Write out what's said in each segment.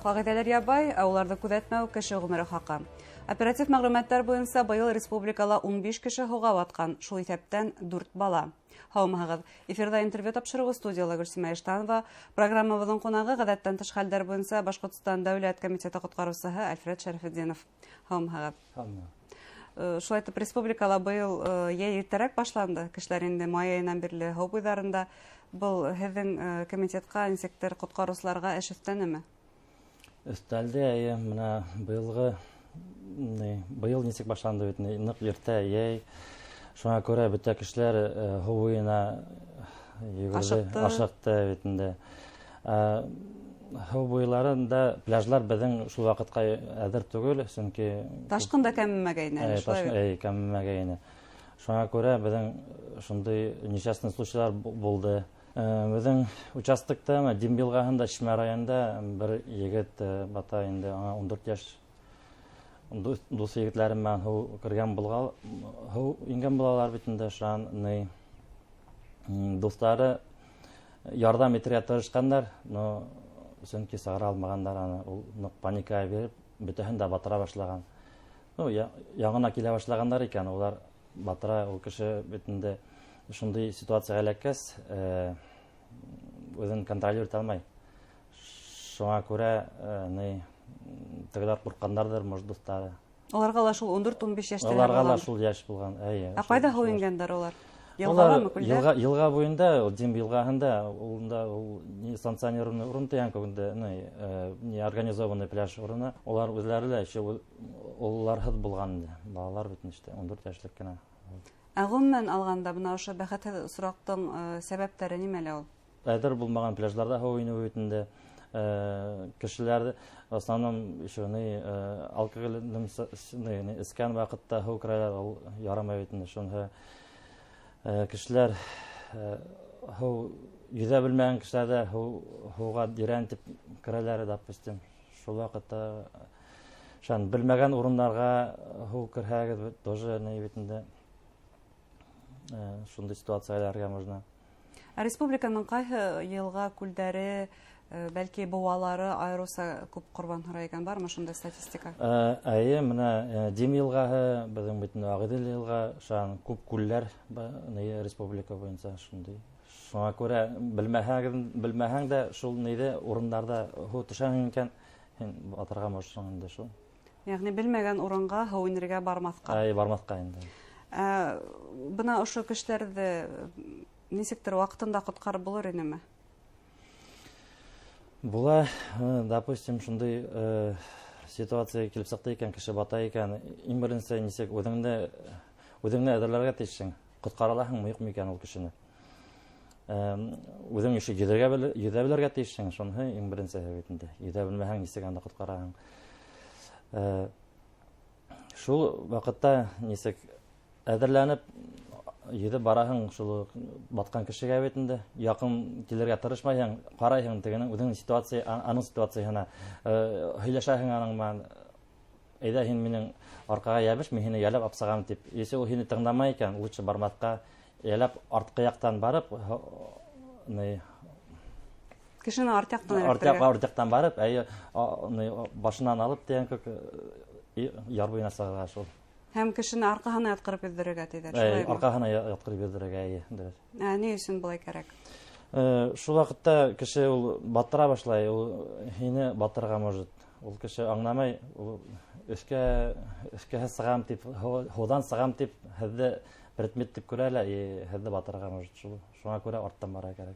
Ҡағиҙәләр ябай, ә уларҙы күҙәтмәү кеше ғүмере хаҡы. Оператив мәғлүмәттәр буйынса быйыл республикала 15 кеше һыуға батҡан, шул иҫәптән 4 бала. Һаумыһығыҙ. Эфирҙа интервью тапшырыуы, студияла Гөлсимә Иштанова. Программабыҙҙың ҡунағы — ғәҙәттән тыш хәлдәр буйынса Башҡортостан дәүләт комитеты ҡотҡарыусыһы Альфред Шәрәфетдинов. Һаумыһығыҙ. Шулай итеп, республикала быйыл йәй иртәрәк башланды. Кешеләр инде май айынан бирле һыу буйҙарында. Был һеҙҙең комитетҡа нисектер, ҡотҡарыусыларға эш өҫтәнеме? Өҫтәлде, эйе, бына быйылғы быйыл нисек башланды бит, ныҡ иртә йәй. Шуңа күрә бөтә кешеләр һыу буйына йүгерҙе, ашыҡты, ашыҡты бит инде. Һыу буйларында пляжлар беҙҙең шул ваҡытҡа әҙер түгел, сөнки ташҡын да кәмемәгәйне әле, шулай бит? Эйе, кәмемәгәйне. Шуңа күрә беҙҙең шундай несчастный случайлар булды. Беҙҙең участокта, Дим йылғаһында, Шишмә районында бер егет бата инде, аңа 14 йәш. Дуҫ егетләре менән һыу кергән булған, һыу ингән булалар бит инде, шунан дуҫтары ярҙам итергә тырышҡандар, но сөнки сығара алмағандар аны, ул ныҡ паникаға биреп, бөтәһен дә батыра башлаған. Ну, яңына килә башлағандар икән, улар батыра, ул кеше бит инде шундай ситуацияға эләккәс, үҙен контролировать итә алмай. Шуңа күрә, тегеләр ҡурҡҡандарҙыр, может, дуҫтары. Уларға ла шул 14-15 йәштәр Уларға ла шул йәш булған, эйе. Ә ҡайҙа һыу ингәндәр улар? Йылғаламы, күлдә? Йылға буйында, ул Дим йылғаһында, унда ул не санкционированный урын тигән күгендә, не организованный пляж урыны. Улар үҙләре лә еще ололарһыҙ булған инде. Балалар бит инде, 14 йәшлек кенә. Ә ғөмүмән алғанда, бына ошо бәхетһеҙ осраҡтың сәбәптәре нимәлә ул? Әҙер булмаған пляжларҙа һыу инеү бит инде. Кешеләр в основном еще алкоголь эскән ваҡытта һыу керәләр, ул ярамай бит инде. Шуныһы кешеләр һыу йөҙә белмәгән кешеләр ҙә һыуға тирән тип керәләр, допустим. Шул ваҡытта шан белмәгән урындарға һыу керһәгеҙ, тоже бит инде, шундай ситуацияләргә можно. Ә республиканың ҡайһы йылға, күлдәре, бәлки быуалары айырыуса күп ҡорбан һорай икән, бармы шундай статистика? Эйе, бына Дим йылғаһы, беҙҙең бит инде Ағиҙел йылға, шунан күп күлләр республика буйынса шундай. Шуңа күрә белмәһәң дә шул ниҙе урындарҙа һыу төшәһең икән, һин батырға можешь инде шул. Йәғни белмәгән урынға һыу инергә бармаҫҡа. Әй, бармаҫҡа инде. Бына ошо кешеләрҙе нисектер ваҡытында ҡотҡарып булыр инеме? Була, допустим, шундай ситуация килеп сыҡты икән, кеше бата икән, иң беренсе нисек үҙеңде әҙерләргә тейешһең. Ҡотҡара алаһыңмы, юҡмы икән ул кешене? Үҙең еще йөҙә белергә тейешһең, шуныһы иң беренсеһе бит инде. Йөҙә белмәһәң, нисек анда ҡотҡараһың? Шул ваҡытта нисек әҙерләнеп йөҙөп бараһың шул батҡан кешегә бит инде, яҡын килергә тырышмайһың, ҡарайһың тегенең үҙеңнең ситуация, аның ситуацияһына, һөйләшәһең аның менән, әйҙә һин минең арҡаға йәбеш, мин һине йәләп апсағам тип. Если ул һине тыңламай икән, лучше бармаҫҡа, йәләп артҡы яҡтан барып, кешене арт яҡтан эләктерергә. Арт яҡтан барып, әйе, башынан алып тигән кеүек, яр буйына сығырға шул. Һәм кешене арҡаһына ятҡырып йөҙҙөрөргә тиҙәр, Әй, шулаймы? Арҡаһына ятҡырып йөҙҙөрөргә, эйе, дөрөҫ. Ә ни өсөн былай кәрәк? Шул ваҡытта кеше ул батыра башлай, ул һине батырға может. Ул кеше аңламай, ул өҫкә сығам тип, һыуҙан сығам тип, һеҙҙе предмет тип күрә лә, и һеҙҙе батырға может. Шуңа күрә арттан бара кәрәк,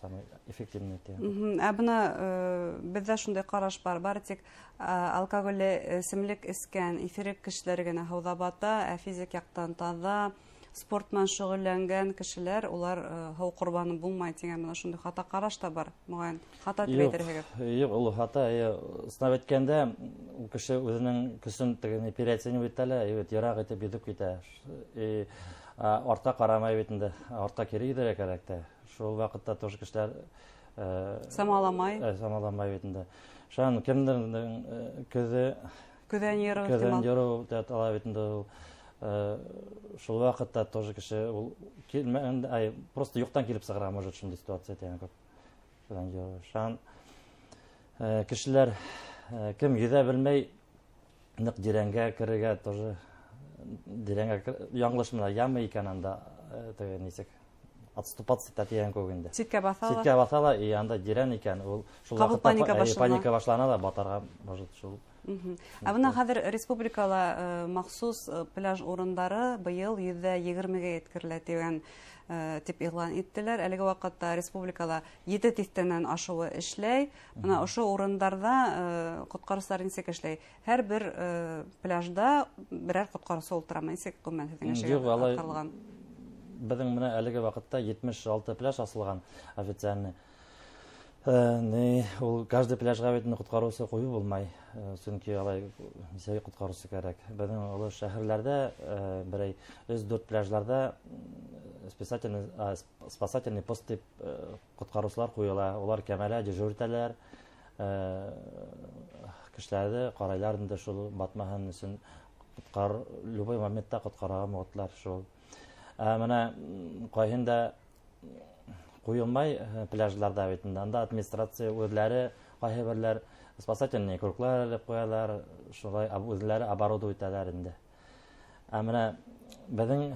самый эффективный тигән. Ә бына беҙҙә шундай ҡараш бар, бары тик алкоголь эсемлек эскән иҫерек кешеләр генә һыуҙа бата, ә физик яҡтан таҙа, спорт менән шөғөлләнгән кешеләр, улар һыу ҡорбаны булмай тигән бына шундай хата ҡараш та бар, моғайын. Хата тип Юҡ, әйтерһегеҙ. Юҡ, ул хата, эйе, сынап әйткәндә, ул кеше үҙенең көсөн тегене переоценивать итә лә, эйе, йыраҡ итеп йөҙөп китә. И, артҡа ҡарамай бит инде, артҡа кире йөҙөргә кәрәк тә. Шул ваҡытта тоже кешеләр, Самаламай. Самаламай бит инде. Шунан кемдерҙең, көҙө Көҙән йөрөү көҙән ихтимал. йөрөү тип ала бит инде ул. Шул ваҡытта тоже кеше ул килмәгәндә, ай, просто юҡтан килеп сығырға может шундай ситуация тигән күп. Көҙән йөрөү. Шунан Кешеләр кем йөҙә белмәй, ныҡ тирәнгә керергә тоже, тирәнгә яңылыш менән яма икән анда, теге нисек отступаться итә тигән кеүек инде. Ситкә баҫа ла. Ситкә баҫа ла, и анда тирән икән, ул шул Ҡабыл ваҡытта паника башлана. Паника башлана ла, батарға может шул. Ә бына хәҙер республикала махсус пляж урындары быйыл 120-гә еткерелә тип иғлан иттеләр. Әлеге ваҡытта республикала 7 тиҫтәнән ашыуы эшләй. Бына ошо урындарҙа ҡотҡарыусылар нисек эшләй? Һәр бер пляжда берәр ҡотҡарыусы ултырамы? Нисек ғөмүмән һеҙҙең эшегеҙ Юҡ, алай атҡарылған? Беҙҙең менә әлеге ваҡытта 76 пляж асылған официально. Не, ул каждый пляжға бит инде ҡотҡарыусы ҡуйып булмай, сөнки алай нисә ҡотҡарыусы кәрәк. Беҙҙең оло шәһәрләрҙә берәй өс-дүрт пляжларҙа спасательный пост тип ҡотҡарыусылар ҡуйыла. Улар кәмәлә дежур итәләр, кешеләрҙе ҡарайлар инде шул батмаһын өсөн, любой моментта ҡотҡарға мотлар шул. Ә бына ҡайһында ҡуйылмай пляжларҙа бит инде, анда администрация үҙләре ҡайһы берләр спасательный круглар элеп ҡуялар, шулай үҙләре оборудовать итәләр инде. Ә бына беҙҙең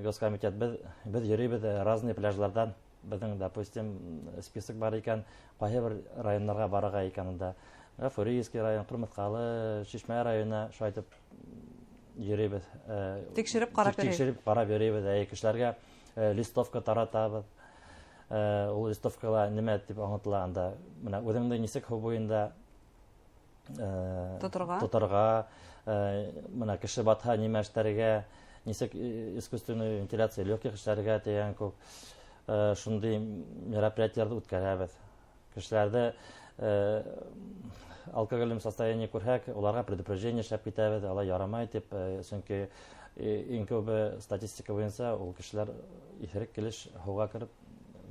госкомитет, беҙ йөрөйбөҙ разный пляжларҙан. Беҙҙең, допустим, список бар икән, ҡайһы бер райондарға барырға икән унда. Гафурийский район, Ҡырмыҫҡалы, Шишмә районы, шулай итеп йөрөйбөҙ. Тикшереп ҡарап йөрөйбөҙ. Тикшереп ҡарап йөрөйбөҙ. Әй, кешеләргә листовка таратабыҙ. Ул листовкала нимә тип аңлатыла анда? Бына үҙеңде нисек һыу буйында Тоторға. тоторға, бына кеше батһа нимә эшләргә, нисек искусственный вентиляция легких эшләргә тигән күк шундай мероприятиеләрҙе үткәрәбеҙ. Кешеләрҙе алкогольном состоянии күрһәк, уларға предупреждение эшләп китәбеҙ, алай ярамай тип, сөнки иң күбе статистика буйынса ул кешеләр иҫерек килеш һыуға кереп,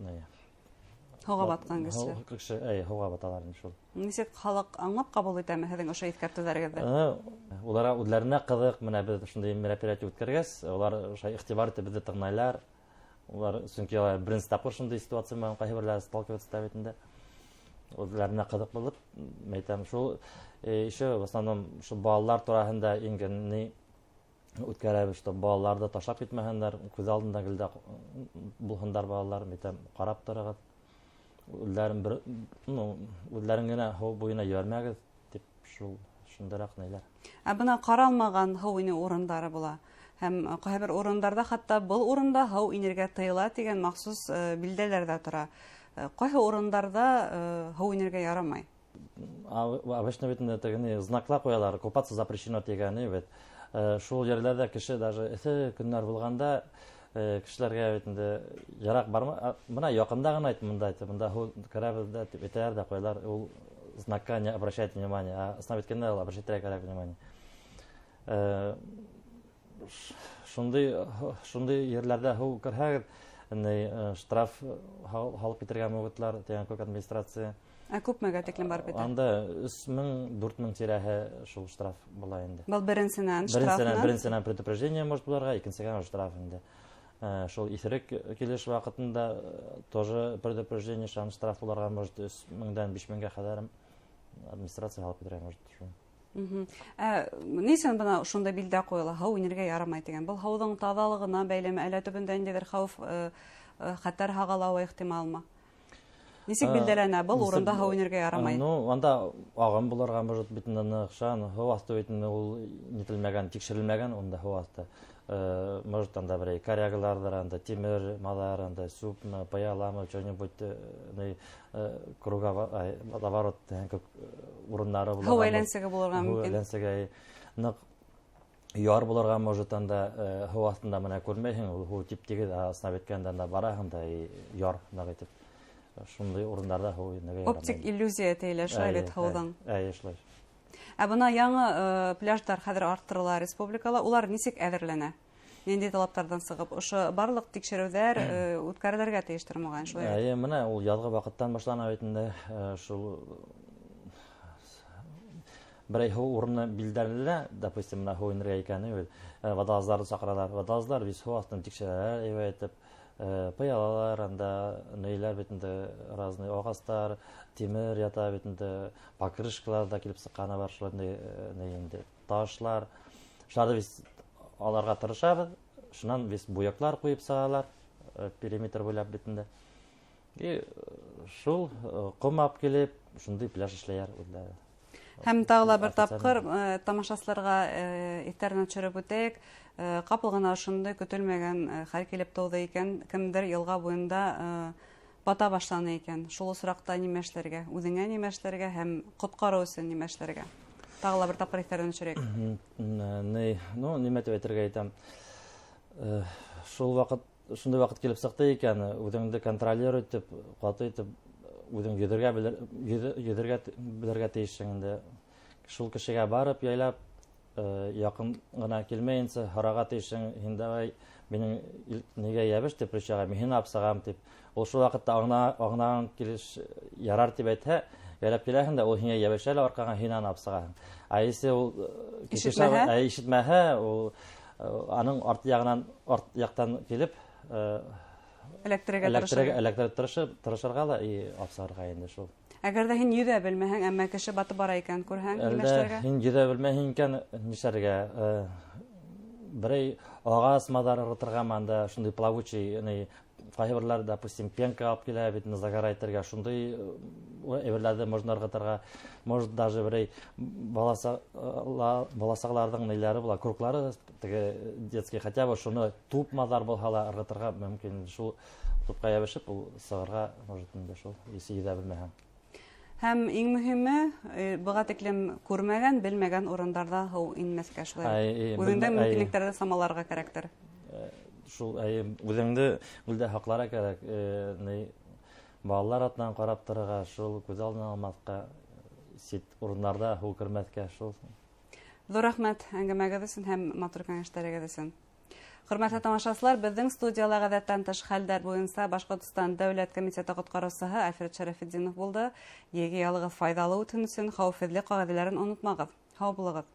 не, Һыуға батҡан кешеләр. Кеше, әй, һыуға баталар инде шул. Нисек халыҡ аңлап ҡабул итәме һеҙҙең ошо иҫкәртеүҙәрегеҙҙе? Уларға үҙләренә ҡыҙыҡ, менә беҙ шундай мероприятие үткәргәс, улар ошо иғтибар итеп беҙҙе тыңлайлар. Улар сөнки улар беренсе тапҡыр шундай ситуация менән ҡайһы берҙәре сталкиваться итә бит инде. Үҙләренә ҡыҙыҡ булып, әйтәм, шул еще в основном шул балалар тураһында иң ни үткәрәбеҙ, что балаларҙы ташлап китмәһендәр, күҙ алдында гел дә булһындар балалар, әйтәм, ҡарап тороғоҙ. Үҙләрен бер, ну, үҙләрен генә һыу буйына ебәрмәгеҙ тип шул шундараҡ нәйләр. Ә бына ҡаралмаған һыу инеү урындары була. Һәм ҡайһы бер урындарҙа хатта был урында һыу инергә тыйыла тигән махсус билдәләр ҙә тора. Ҡайһы урындарҙа һыу инергә ярамай? Обычно бит инде теге знаклар ҡуялар, купаться запрещено тигәне бит. Шул ерләрҙә кеше даже эҫе көннәр булғанда кешеләргә бит инде яраҡ барма, бына яҡында ғына әйт, мында әйт, мында һыу керәбеҙ ҙә тип әйтәләр ҙә ҡуялар, ул знакка не обращать внимание, а основ иткәндә ул обращать итергә кәрәк внимание. Шундай ерләрҙә һыу керһәгеҙ, штраф һалып китергә мөмкинләр тигән күк администрация. Ә күпмегә тиклем барып етә? Анда өс мең, дүрт мең тирәһе шул штраф була инде. Был беренсенән Беренсенән, штрафны? беренсенән предупреждение может булырға, икенсегә штраф инде. Шул иҫерек килеш ваҡытында тоже предупреждение шан штраф булырға может өс меңдән биш меңгә ҡәҙәр администрация һалып китергә может шул. Ни өсөн бына шундай билдә ҡуйыла, һыу инергә ярамай тигән? Был һыуҙың таҙалығына бәйлеме, әллә төбөндә ниндәйҙер хәүеф хәтәр һағалауы ихтималмы? Нисек билдәләнә был урында һыу инергә ярамай? Анда ағым булырға может бит инде ныҡ шан, һыу аҫты бит инде ул нителмәгән, тикшерелмәгән унда һыу аҫты. Может, анда берәй корягаларҙыр, анда тимер малар, анда сүпме, пыяламы, что-нибудь круга, ай, водоворот тигән күп урындары булырға Һыу мөмкин. әйләнсеге булырға Һыу мөмкин. әйләнсеге, ныҡ яр булырға может, анда һыу аҫтында менә күрмәйһең, ул һыу тип-тигеҙ, ә ысынлап әйткәндә анда бараһың да, и яр ныҡ итеп. Шундай урындарҙа һыу инергә ярамай. Оптик иллюзия тейелә шулай бит һыуҙың. Әйе, шулай. Ә бына яңы пляждар хәҙер арттырыла республикала, улар нисек әҙерләнә? Ниндәй талаптарҙан сығып, ошо барлыҡ тикшереүҙәр үткәрелергә тейештер мөғәйен, шулай бит? Әйе, менә ул яҙғы ваҡыттан башлана бит инде, шул берәй һыу урыны билдәлелә, допустим, менә һыу инергә икән, бит водолаздарҙы саҡыралар. Водолаздар бит һыу аҫтын тикшерәләр, әйбәт итеп, Пыялалар, анда нейләр бит инде, разный ағастар, тимер ята бит инде, покрышкалар да килеп сыҡҡаны бар, шулай ни инде, ташлар. Шуларҙы без алырға тырышабыҙ. Шунан без буяҡлар ҡуйып сығалар, периметр буйлап бит инде. И шул ҡом алып килеп, шундай пляж эшләйәр үҙләре. Һәм тағы ла бер тапҡыр тамашасыларға иҫтәренә төшөрөп үтәйек. Ҡапыл ғына ошондай көтөлмәгән хәл килеп тыуҙы икән, кемдер йылға буйында бата башланы икән. Шул осраҡта нимә эшләргә? Үҙеңә нимә эшләргә һәм ҡотҡарыу өсөн нимә эшләргә? Тағы ла бер тапҡыр иҫтәренә төшөрәйек. Ну, нимә тип әйтергә әйтәм. Шул ваҡыт, шундай ваҡыт килеп сыҡты икән, үҙеңде контролировать итеп, ҡаты итеп үҙең йөҙөргә белергә тейешһең инде. Шул кешегә барып, яйлап, яҡын ғына килмәйенсә һорарға тейешһең, һин давай минең нигә йәбеш тип плечаға, мин һине алып сығам тип. Ул шул ваҡытта аңнаған килеш ярар тип әйтһә, яйлап киләһең дә, ул һиңә йәбешә лә арҡаңа, һин аны алып сығаһың. Ә если ул Ишетмәһә? Ишетмәһә, ул аның арт яғынан, арт яҡтан килеп, Эләктерергә тырышырға. Эләктереп тырышырға ла и алып сығырға инде шул. Әгәр ҙә һин йөҙә белмәһәң, әммә кеше батып бара икән, күрһәң, Әлдә нимә эшләргә? Һин йөҙә белмәһең икән, нишләргә? Берәй ағас маҙар ырғытырға анда шундай плавучий, ни, ҡайһы допустим, пенка алып килә бит, загорать итергә, шундай әйберләрҙе можно ырғытырға, может даже берәй баласағаларҙың ниләре була, круглары, теге детский, хотя бы шуны туп маҙар булһа ла ырғытырға мөмкин, шул тупҡа йәбешеп, ул сығырға может инде шул, если йөҙә белмәһәң. Һәм иң мөһиме, быға тиклем күрмәгән, белмәгән урындарҙа һыу инмәҫкә шулай. Үҙеңдең мөмкинлектәрҙе самаларға кәрәктер. Шул, үҙеңде үҙҙә һаҡларға кәрәк. Ни, балалар артынан ҡарап торорға, шул күҙ алдынан алмаҫҡа, сит урындарҙа һыу кермәҫкә, шул. Ҙур рәхмәт әңгәмәгеҙ өсөн һәм матур кәңәштәрегеҙ өсөн. Хөрмәтле тамашасылар, беҙҙең студияла ғәҙәттән тыш хәлдәр буйынса Башҡортостан Дәүләт комитеты ҡотҡарыусыһы Альфред Шәрәфетдинов булды. Йәйге ялығыҙ файҙалы үтһен өсөн хәүефһеҙлек ҡағиҙәләрен онотмағыҙ. Һау булығыҙ.